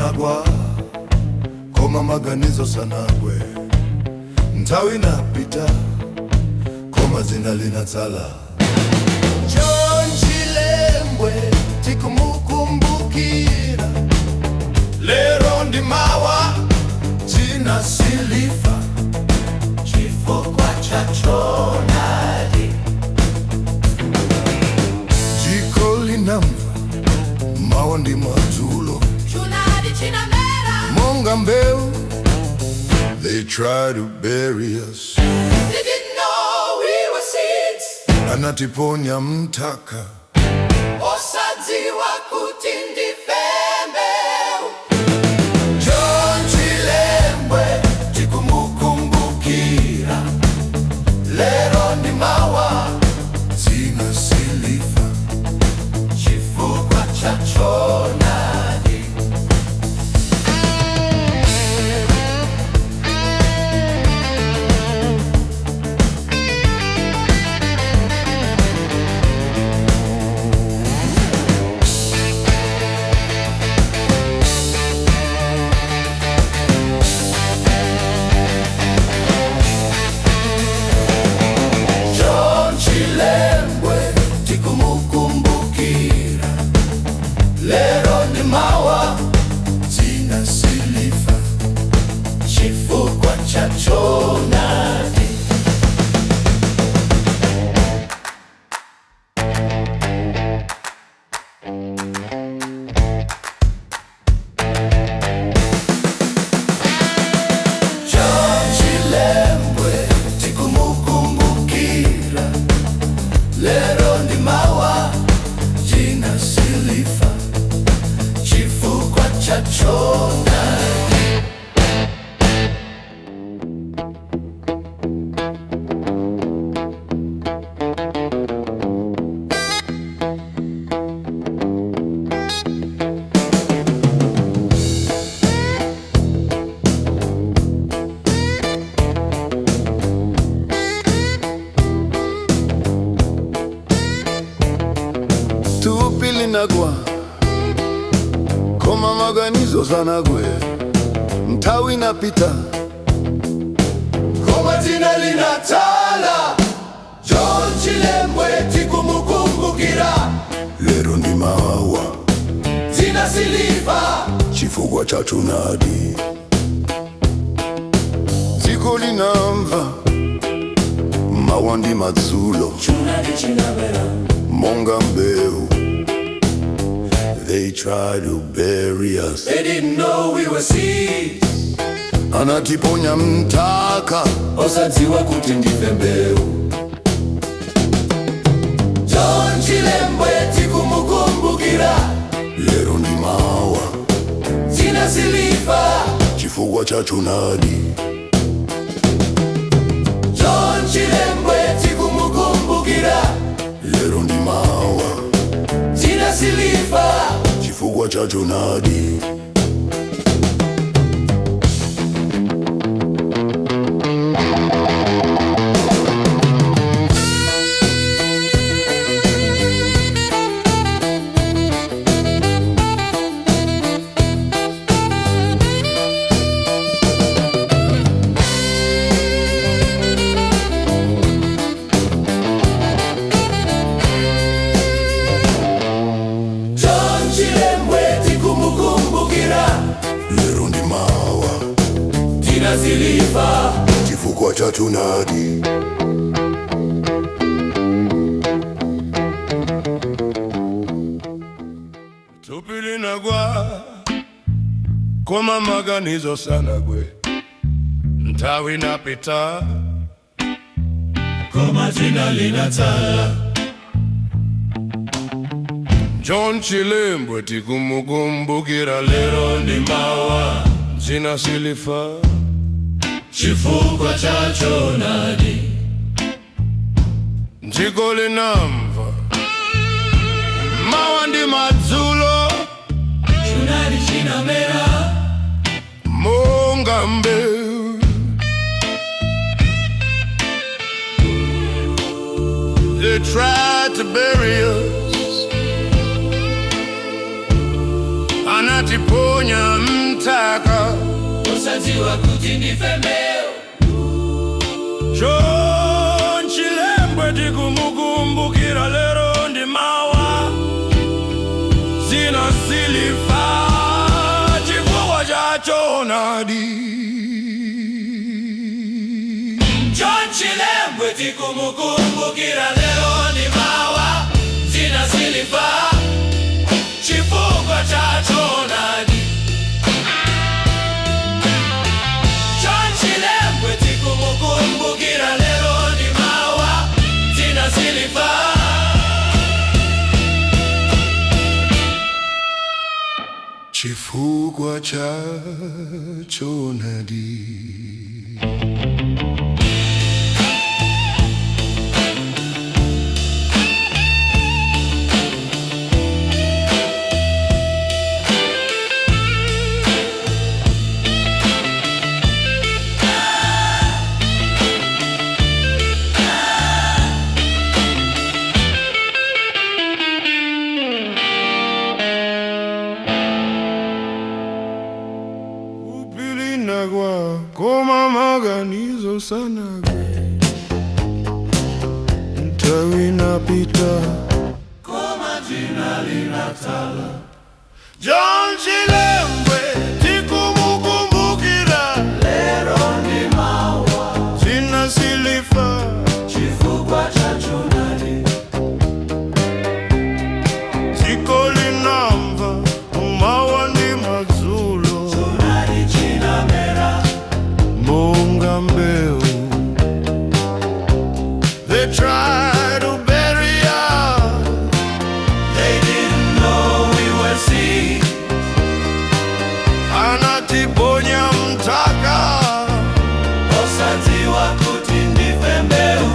Linagwa, koma maganizo sanagwe. Nthawi inapita, koma dzina linatsala. John Chilembwe tikumukumbukira, lero ndi mawa, dzina silifa Chifukwa cha choonadi. Dziko linamva mawa ndi madzulo. Choonadi chinamera. Monga mbewu. They try to bury us. They didn't know we were seeds. Anatiponya m'nthaka. Osadziwa kuti ndife mbewu. John Chilembwe tikumukumbukira, lero ndi mawa, dzina silifa Chifukwa cha choonadi. John Chilembwe tikumukumbukira, lero ndi mawa, dzina silifa Chifukwa cha choonadi. John Chilembwe tikumukumbukira, lero ndi mawa, dzina silifa chifukwa cha choonadi. Thupi linagwa, koma maganizo sanagwe. Nthawi inapita, koma dzina linatsala. John Chilembwe tikumukumbukira, lero ndi mawa, Dzina silifa chifukwa cha choonadi. Dziko linamva mawa ndi madzulo. Choonadi chinamera. Monga mbewu. They try to bury us. They didn't know we were seeds. Anatiponya m'nthaka. Osadziwa kuti ndife mbewu. John Chilembwe tikumukumbukira, Lero ndi mawa, dzina silifa chifukwa cha choonadi. John Chilembwe tikumukumbukira, Lero ndi mawa, dzina silifa chifukwa cha choonadi. John Chilembwe tikumukumbukira, Lero ndi mawa, dzina silifa chifukwa cha choonadi. Thupi linagwa, koma maganizo sanagwe. Nthawi inapita, koma dzina linatsala. John Chilembwe tikumukumbukira, lero ndi mawa, dzina silifa Chifukwa cha choonadi. Dziko linamva mawa ndi madzulo. Choonadi chinamera. Monga mbewu. They tried to bury us. Anatiponya m'nthaka. Osadziwa kuti ndife mbewu. John Chilembwe tikumukumbukira lero ndi mawa. Zina silifa chifukwa cha choonadi. John Chilembwe tikumukumbukira lero ndi mawa. Zina silifa chifukwa cha choonadi. John Chilembwe tikumukumbukira lero ndi mawa. Zina silifa. Chifukwa cha choonadi. Thupi linagwa koma maganizo sanagwe. Nthawi inapita. Koma dzina linatsala. John Chilembwe tikumukumbukira. Lero ndi mawa. Zina silifa. Chifukwa cha choonadi. Dziko linamva mawa ndi madzulo. Choonadi chinamera. Monga mbewu. They try to bury us. They didn't know we were seeds. Anatiponya m'nthaka. Osadziwa kuti ndife mbewu.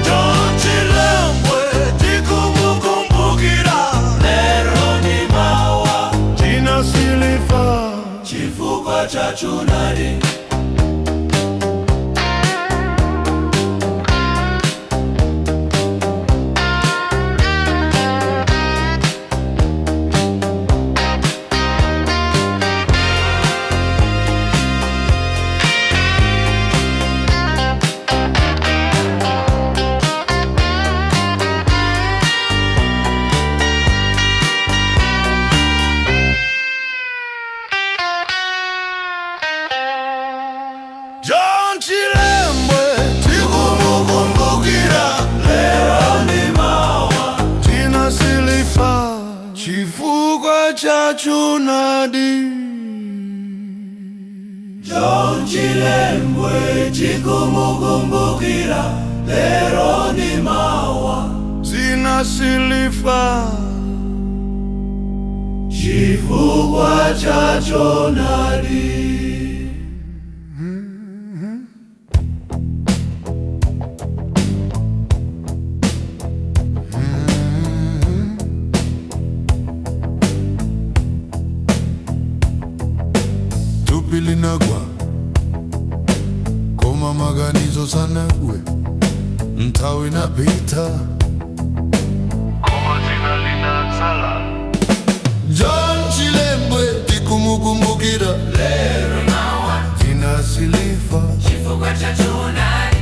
John Chilembwe tikumukumbukira. Lero ndi mawa. Zina silifa. Chifukwa cha choonadi. John Chilembwe tikumukumbukira. Lero ndi mawa. Zina silifa. Chifukwa cha choonadi. John Chilembwe tikumukumbukira. Lero ndi mawa. Zina silifa. Chifukwa cha choonadi. Thupi linagwa koma maganizo sanagwe. Nthawi inapita. Koma dzina linatsala. John Chilembwe tikumukumbukira. Lero mawa. Zina silifa. Chifukwa cha choonadi.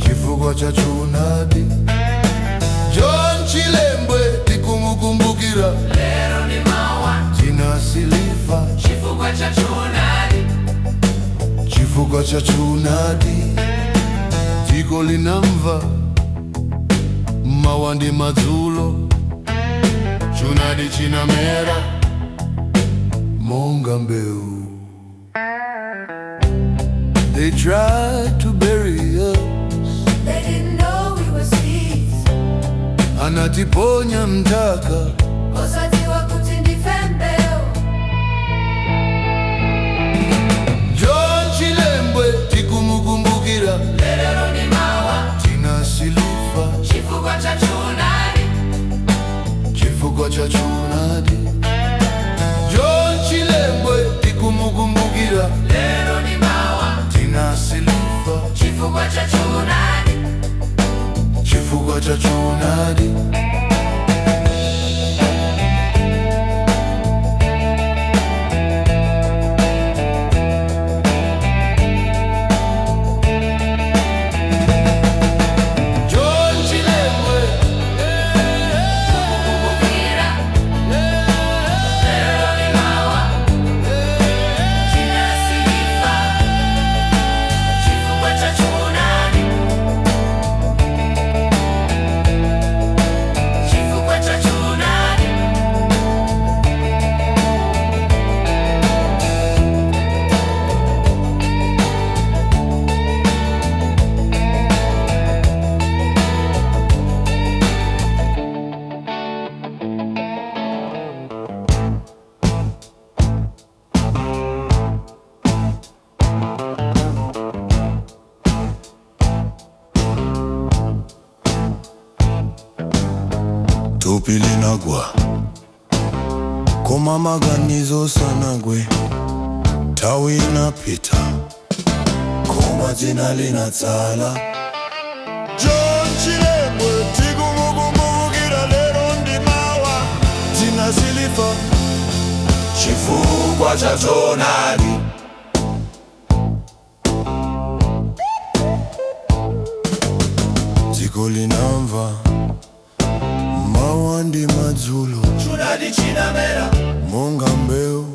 Chifukwa cha choonadi. John Chilembwe tikumukumbukira. Lero ndi mawa. Zina silifa. Chifukwa cha choonadi. Chifukwa cha choonadi. Dziko linamva mawa ndi madzulo. Choonadi chinamera monga mbewu. They tried to bury us. They didn't know we were seeds. Anatiponya m'nthaka. Osadziwa kuti ndife mbewu. John Chilembwe tikumukumbukira. Lero ndi mawa. Zina silifa. Chifukwa cha choonadi. Chifukwa cha choonadi. John Chilembwe tikumukumbukira. Lero ndi mawa. Zina silifa. Chifukwa cha choonadi. Chifukwa cha choonadi. Koma maganizo sanagwe, nthawi inapita, koma dzina linatsala. John Chilembwe tikumukumbukira lero ndi mawa, dzina silifa Chifukwa cha choonadi. Dziko linamva mawa ndi madzulo, Choonadi chinamera. Monga mbewu.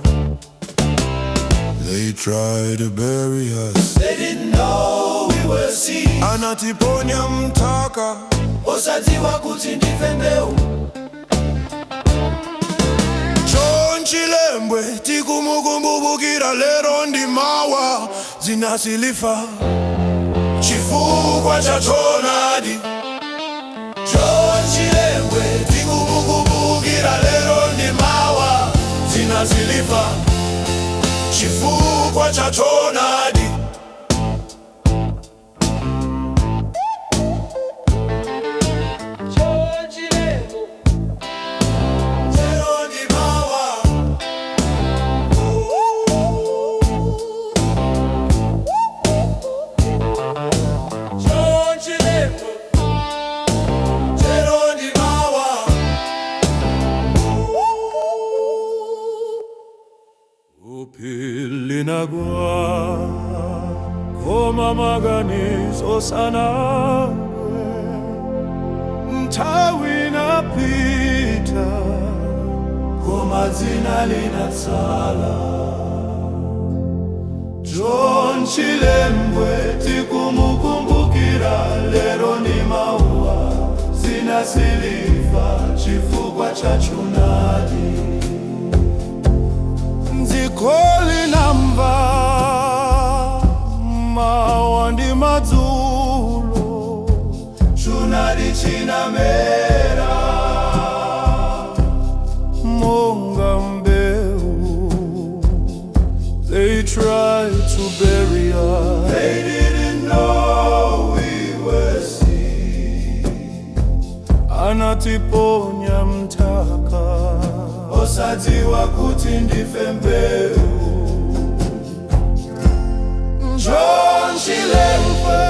They tried to bury us. They didn't know we were seeds. Anatiponya mnthaka. Osadziwa kuti ndife mbewu. John Chilembwe tikumukumbukira lero ndi mawa, dzina silifa Chifukwa cha choonadi. John Chilembwe tikumukumbukira lero ndi mawa, dzina silifa chifukwa cha choonadi. John Chilembwe. Lero ndi mawa. John Chilembwe. Lero ndi mawa. Phiri linagwa, koma maganizo sanagwe, nthawi inapita, Koma dzina linatsala. John Chilembwe tikumukumbukira lero ndi mawa, dzina silifa chifukwa cha choonadi. Dziko linamva mawa ndi madzulo, Choonadi chinamera. Monga mbewu. They tried to bury us. They didn't know we were seeds. Anatiponya mnthaka. Osadziwa kuti ndife mbewu. John Chilembwe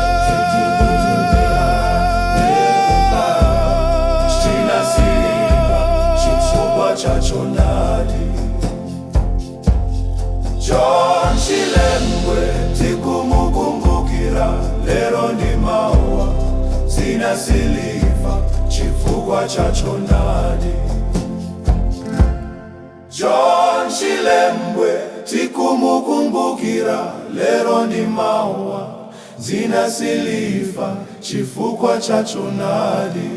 dzina silifa chifukwa cha choonadi. John Chilembwe tikumukumbukira lero ndi mawa, dzina silifa chifukwa cha choonadi. John Chilembwe tikumukumbukira lero ndi mawa, dzina silifa chifukwa cha choonadi.